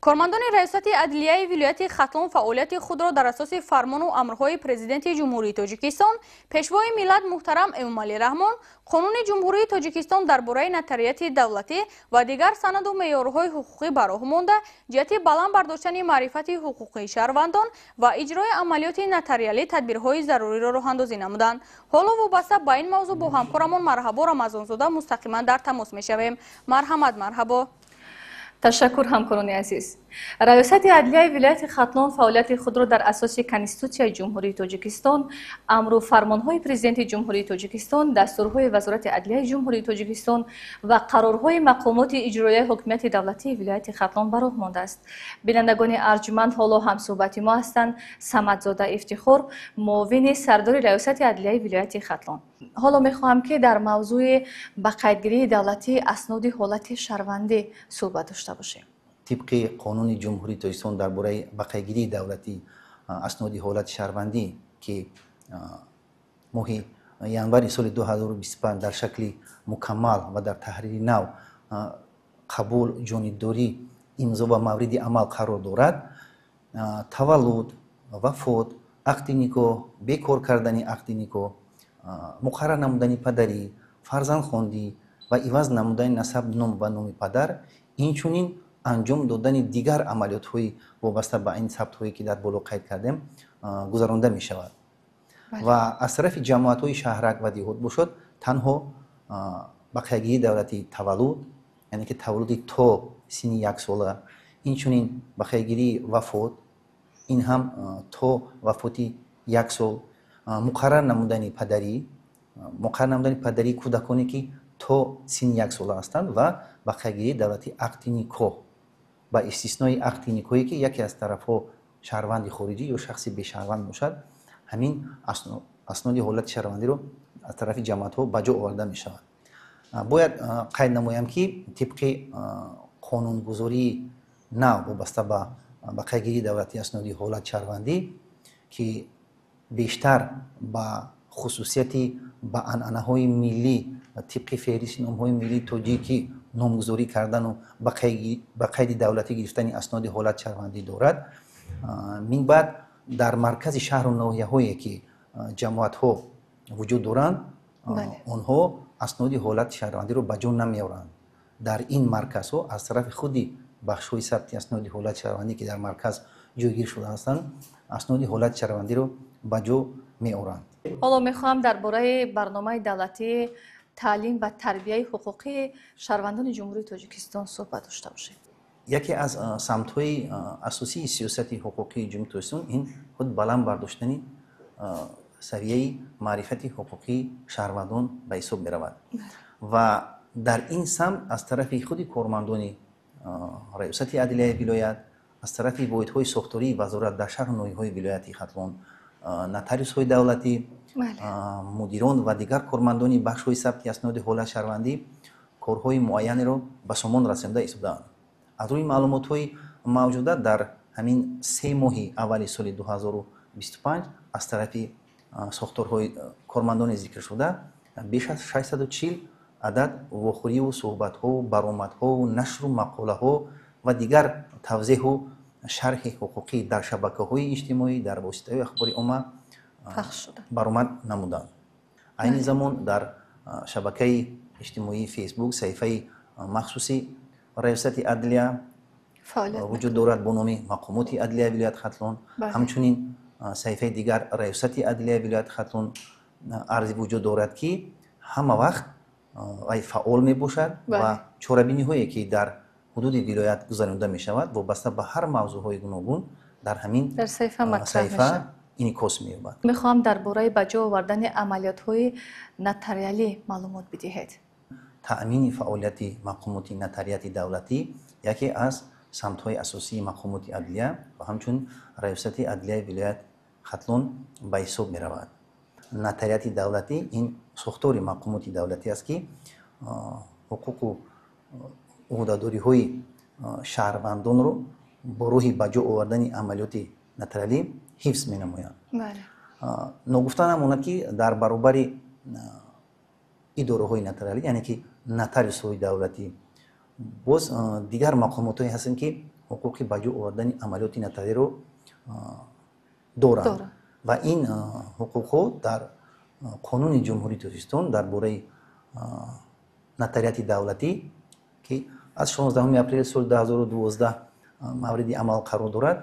Кормандони Раёсати адлияи вилояти Хатлон фаъолияти худро дар асоси фармону амрҳои Президенти Ҷумҳурии Тоҷикистон, Пешвои миллат муҳтарам Эмомалӣ Раҳмон, Қонуни Ҷумҳурии Тоҷикистон дар бораи нотариати давлатӣ ва дигар санаду меъёрҳои ҳуқуқӣ ба роҳ монда, ҷиҳати баланд бардоштани маърифати ҳуқуқии шаҳрвандон ва иҷрои амалиёти нотариалӣ тадбирҳои заруриро роҳандозӣ намуданд. Ҳоло вобаста ба ин мавзӯъ бо ҳамкорамон Марҳабо Рамазонзода мустақиман дар тамос мешавем. Марҳамат, Марҳабо. Ташаккур, ҳамкорони азиз. Раёсати адлияи вилояти Хатлон фаъолияти худро дар асоси Конститутсияи Ҷумҳурии Тоҷикистон, амру фармонҳои Президенти Ҷумҳурии Тоҷикистон, дастурҳои Вазорати адлияи Ҷумҳурии Тоҷикистон ва қарорҳои мақомоти иҷроияи ҳокимияти давлатии вилояти Хатлон ба роҳ мондааст. Бинандагони арҷманд, ҳоло ҳамсӯҳбати мо ҳастанд Самадзода Ифтихор, муовини сардори Раёсати адлияи вилояти Хатлон. Ҳоло мехоҳам, ки дар мавзӯи ба қайдгирии давлатии асноди ҳолати шаҳрвандӣ суҳбат дошта бошем. Тибқи Қонуни Ҷумҳурии Тоҷикистон дар бораи ба қайдгирии давлатии асноди ҳолати шаҳрвандӣ, ки моҳи январи соли 2025 дар шакли мукаммал ва дар таҳрири нав қабул, ҷонибдорӣ, имзо ва мавриди амал қарор дорад, таваллуд, вафот, ақди никоҳ, бекор кардани ақди никоҳ, муқаррар намудани падарӣ, фарзандхондӣ ва иваз намудани насаб, ном ва номи падар, инчунин анҷом додани дигар амалиётҳои вобаста ба ин сабтҳое, ки дар боло қайд кардем, гузаронда мешавад. Ва аз тарафи ҷамоатҳои шаҳрак ва деҳот бошад, танҳо ба қайдгирии давлатии таваллуд, яъне ки таваллуди то синни яксола, инчунин ба қайдгирии вафот, ин ҳам то вафоти як сол, муқаррар намудани падарӣ, муқаррар намудани падарии кӯдаконе, ки то синни яксола ҳастанд, ва ба қайдгирии давлатии ақди никоҳ, ба истиснои ақди никоҳе, ки яке аз тарафҳо шаҳрванди хориҷӣ ё шахси бешаҳрванд бошад, ҳамин асноди ҳолати шаҳрвандиро аз тарафи ҷамоатҳо ба ҷо оварда мешавад. Бояд қайд намоям, ки тибқи қонунгузории нав вобаста ба қайдгирии давлатии асноди ҳолати шаҳрвандӣ, ки бештар ба хусусияти ба анъанаҳои миллӣ тибқи феҳристи номҳои миллии тоҷикӣ номгузорӣ кардану ба қайди давлатӣ гирифтани асноди ҳолати шаҳрвандӣ дорад, минбаъд дар маркази шаҳру ноҳияҳое, ки ҷамоатҳо вуҷуд доранд, онҳо асноди ҳолати шаҳрвандиро ба ҷо намеоранд. Дар ин марказҳо аз тарафи худи бахшҳои сабти асноди ҳолати шаҳрвандӣ, ки дар марказ ҷойгир шуда ҳастанд, асноди ҳолати шаҳрвандиро ба ҷо меоранд. Ҳоло мехоҳам дар бораи барномаи давлатии таълим ва тарбияи ҳуқуқии шаҳрвандони Ҷумҳурии Тоҷикистон суҳбат дошта бошем. Яке аз самтҳои асосии сиёсати ҳуқуқии Ҷумҳурии Тоҷикистон ин худ баланд бардоштани савияи маърифати ҳуқуқии шаҳрвандон ба ҳисоб меравад ва дар ин самт аз тарафи худи кормандони Раёсати адлияи вилоят, аз тарафи воҳидҳои сохтории вазорат дар шаҳру ноҳияҳои вилояти Хатлон, нотариусҳои давлатӣ, мудирон ва дигар кормандони бахшҳои сабти асноди ҳолати шаҳрвандӣ корҳои муайянеро ба сомон расонда истодаанд. Аз рӯи маълумотҳои мавҷуда, дар ҳамин 3 моҳи аввали соли 2025 аз тарафи сохторҳои кормандони зикршуда беш аз 640 адад вохӯриву суҳбатҳову баромадҳову нашру мақолаҳо ва дигар тавзеҳу шарҳи ҳуқуқӣ дар шабакаҳои иҷтимоӣ, дар воситаҳои ахбори омма баромад намуданд. Айни замон дар шабакаи иҷтимоии Фейсбук саҳифаи махсуси Раёсати адлия вуҷуд дорад бо номи Мақомоти адлияи вилояти Хатлон. Ҳамчунин саҳифаи дигар Раёсати адлияи вилояти Хатлон арзи вуҷуд дорад, ки ҳама вақт вай фаъол мебошад ва чорабиниҳое, ки дар ҳудуди вилоят гузаронида мешавад, вобаста ба ҳар мавзӯъҳои гуногун дар ҳамин саҳифа инъикос меёбад. Мехоҳам дар бораи ба ҷо овардани амалиётҳои нотариалӣ маълумот бидиҳед. Таъмини фаъолияти мақомоти нотариати давлатӣ яке аз самтҳои асосии мақомоти адлия ва ҳамчун Раёсати адлияи вилоят Хатлон ба ҳисоб меравад. Нотариати давлатӣ ин сохтори мақомоти давлатӣ аст, ки ҳуқуқу ӯҳдадориҳои шаҳрвандонро бо роҳи ба ҷо овардани амалиёти нотариалӣ ҳифз менамоянд. Ногуфта намонад, ки дар баробари идораҳои нотариалӣ, яъне ки нотариусҳои давлатӣ, боз дигар мақомотҳое ҳастанд, ки ҳуқуқи ба ҷо овардани амалиёти нотариро доранд ва ин ҳуқуқҳо дар Қонуни Ҷумҳурии Тоҷикистон дар бораи нотариати давлатӣ, ки аз 16 апрели соли 2012 мавриди амал қарор дорад,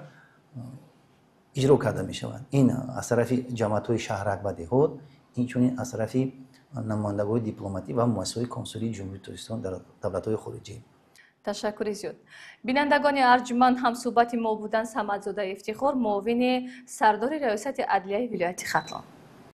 иҷро карда мешавад. Ин аз тарафи ҷамоатҳои шаҳрак ва деҳот, инчунин аз тарафи намояндагони дипломатӣ ва муассисаҳои консулии Ҷумҳурии Тоҷикистон дар давлатҳои хориҷӣ. Ташаккури зиёд. Бинандагони арҷманд, ҳамсӯҳбати мо буданд Самадзода Ифтихор, муовини сардори Раёсати адлияи вилояти Хатлон.